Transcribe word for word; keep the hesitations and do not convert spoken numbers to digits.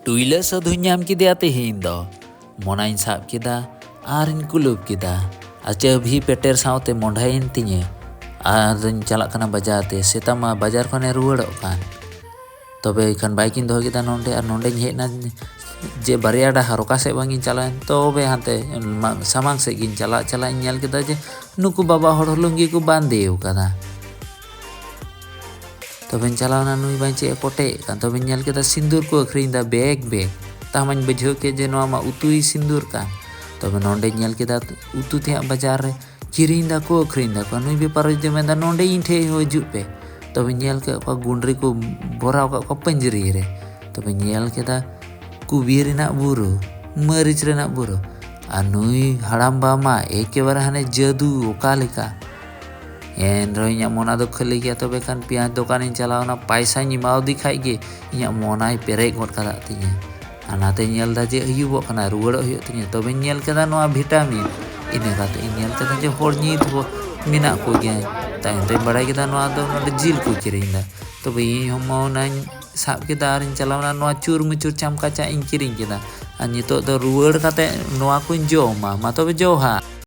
ᱴᱩᱭᱞᱟᱹ ᱥᱟᱹᱫᱷᱩᱧ ᱧᱟᱢ ᱠᱮᱫᱮᱭᱟ ᱛᱮᱦᱮᱧ ᱫᱚ᱾ ᱢᱚᱱᱟᱧ ᱥᱟᱵ ᱠᱮᱫᱟ ᱟᱨᱤᱧ ᱠᱩᱞᱩᱵ ᱠᱮᱫᱟ᱾ ᱟᱨ ᱪᱟᱹᱵᱷᱤ ᱯᱮᱴᱮᱨ ᱥᱟᱶᱛᱮ ᱢᱚᱸᱰᱷᱟᱭᱮᱱ ᱛᱤᱧᱟᱹ᱾ ᱟᱨᱤᱧ ᱪᱟᱞᱟᱜ ᱠᱟᱱᱟ ᱵᱟᱡᱟᱨ ᱛᱮ, ᱥᱮᱛᱟ ᱢᱟ ᱵᱟᱡᱟᱨ ᱠᱷᱚᱱᱮ ᱨᱩᱣᱟᱹᱲᱚᱜ ᱠᱟᱱ᱾ ᱛᱚᱵᱮ ᱠᱷᱟᱱ ᱵᱟᱭᱤᱠ ᱤᱧ ᱫᱚᱦᱚ ᱠᱮᱫᱟ ᱱᱚᱸᱰᱮ, ᱟᱨ ᱱᱚᱸᱰᱮᱧ ᱦᱮᱡ ᱮᱱᱟ ᱡᱮ ᱵᱟᱨᱭᱟ ᱰᱟᱦᱟᱨ, ᱚᱠᱟ ᱥᱮᱫ ᱵᱟᱝ ᱤᱧ ᱪᱟᱞᱟᱣᱮᱱ, ᱛᱚᱵᱮ ᱦᱟᱱᱛᱮ ᱢᱟ-, ᱥᱟᱢᱟᱝ ᱥᱮᱫ ᱜᱤᱧ ᱪᱟᱞᱟᱜ ᱪᱟᱞᱟᱜ ᱤᱧ ᱧᱮᱞ ᱠᱮᱫᱟ ᱡᱮ ᱱᱩᱠᱩ ᱵᱟᱵᱟ ᱦᱚᱲ ᱞᱩᱝᱜᱤ ᱠᱚ ᱵᱟᱸᱫᱮ ᱟᱠᱟᱫᱟ᱾ ᱛᱚᱵᱮᱧ ᱪᱟᱞᱟᱣᱱᱟ, ᱱᱩᱭ ᱵᱟᱝ ᱪᱮᱫ ᱮ ᱠᱚᱴᱮᱡ ᱠᱟᱱ᱾ ᱛᱚᱵᱮᱧ ᱧᱮᱞ ᱠᱮᱫᱟ ᱥᱤᱸᱫᱩᱨ ᱠᱚ ᱟᱹᱠᱷᱨᱤᱧ ᱮᱫᱟ ᱵᱮᱜᱽ ᱵᱮᱜᱽ᱾ ᱛᱟᱦᱢᱟᱧ ᱵᱩᱡᱷᱟᱹᱣ ᱠᱮᱫ ᱡᱮ ᱱᱚᱣᱟ ᱢᱟ ᱩᱛᱩᱭ ᱥᱤᱸᱫᱩᱨ ᱠᱟᱱ᱾ ᱛᱚᱵᱮ ᱱᱚᱸᱰᱮᱧ ᱧᱮᱞ ᱠᱮᱫᱟ ᱩᱛᱩ ᱛᱮᱭᱟᱜ ᱵᱟᱡᱟᱨ ᱨᱮ ᱠᱤᱨᱤᱧ ᱫᱟᱠᱚ, ᱟᱹᱠᱷᱨᱤᱧ ᱫᱟᱠᱚ᱾ ᱱᱩᱭ ᱵᱮᱯᱟᱨᱤ ᱫᱚ ᱢᱮᱱᱫᱟ, "ᱱᱚᱸᱰᱮ ᱤᱧ ᱴᱷᱮᱡ ᱦᱚᱸ ᱦᱤᱡᱩᱜ ᱯᱮ᱾" ᱛᱚᱵᱮ ᱧᱮᱞ ᱠᱮᱫ ᱠᱚᱣᱟ ᱜᱩᱸᱰᱨᱤ ᱠᱚ ᱵᱷᱚᱨᱟᱣ ᱠᱟᱜ ᱠᱚᱣᱟ ᱯᱟᱹᱧᱡᱤᱨᱤ ᱨᱮ᱾ ᱛᱚᱵᱮ ᱧᱮᱞ ᱠᱮᱫᱟ ᱠᱩᱵᱤ ᱨᱮᱱᱟᱜ ᱵᱩᱨᱩ, ᱢᱟᱹᱨᱤᱪ ᱨᱮᱱᱟᱜ ᱵᱩᱨᱩ᱾ ᱟᱨ ᱱᱩᱭ ᱦᱟᱲᱟᱢ ᱵᱟ ᱢᱟ ᱮᱠᱮᱵᱟᱨᱮ ᱦᱟᱱᱮ ᱡᱟᱹᱫᱩ ᱚᱠᱟ ᱞᱮᱠᱟ᱾ ᱮᱱ ᱨᱮᱦᱚᱸ ᱤᱧᱟᱹᱜ ᱢᱚᱱᱟ ᱫᱚ ᱠᱷᱟᱹᱞᱤ ᱜᱮᱭᱟ᱾ ᱛᱚᱵᱮ ᱠᱷᱟᱱ ᱯᱮᱸᱭᱟᱡᱽ ᱫᱚᱠᱟᱱᱤᱧ ᱪᱟᱞᱟᱣᱱᱟ, ᱯᱟᱭᱥᱟᱧ ᱮᱢᱟᱣᱫᱮ ᱠᱷᱟᱡ ᱜᱮ ᱤᱧᱟᱹᱜ ᱢᱚᱱᱟᱭ ᱯᱮᱨᱮᱡ ᱜᱚᱫ ᱠᱟᱫ ᱛᱤᱧᱟᱹ᱾ ᱚᱱᱟᱛᱮᱧ ᱧᱮᱞ ᱮᱫᱟ ᱡᱮ ᱟᱹᱭᱩᱵᱚᱜ ᱠᱟᱱᱟ, ᱨᱩᱣᱟᱹᱲᱚᱜ ᱦᱩᱭᱩᱜ ᱛᱤᱧᱟᱹ᱾ ᱛᱚᱵᱮᱧ ᱧᱮᱞ ᱠᱮᱫᱟ ᱱᱚᱣᱟ ᱵᱷᱤᱴᱟᱢᱤᱱ᱾ ᱤᱱᱟᱹ ᱠᱟᱛᱮ ᱤᱧ ᱧᱮᱞ ᱠᱮᱫᱟ ᱡᱮ ᱦᱚᱲ ᱧᱤᱛ ᱦᱚᱸ ᱢᱮᱱᱟᱜ ᱠᱚᱜᱮᱭᱟ᱾ ᱛᱟᱭᱚᱢ ᱛᱮᱧ ᱵᱟᱲᱟᱭ ᱠᱮᱫᱟ ᱱᱚᱣᱟ ᱫᱚ ᱱᱚᱰᱮ ᱡᱤᱞ ᱠᱚ ᱠᱤᱨᱤᱧ ᱮᱫᱟ᱾ ᱛᱚᱵᱮ ᱤᱧ ᱦᱚᱸ ᱢᱚᱱᱟᱧ ᱥᱟᱵ ᱠᱮᱫᱟ ᱟᱨᱤᱧ ᱪᱟᱞᱟᱣᱱᱟ, ᱱᱚᱣᱟ ᱪᱩᱨ ᱢᱩᱪᱩᱨ ᱪᱟᱢᱠᱟ ᱪᱟ ᱤᱧ ᱠᱤᱨᱤᱧ ᱠᱮᱫᱟ᱾ ᱟᱨ ᱱᱤᱛᱚᱜ ᱫᱚ ᱨᱩᱣᱟᱹᱲ ᱠᱟᱛᱮ ᱱᱚᱣᱟ ᱠᱚᱧ ᱡᱚᱢᱟ᱾ ᱢᱟ ᱛᱚᱵᱮ ᱡᱚᱦᱟᱨ᱾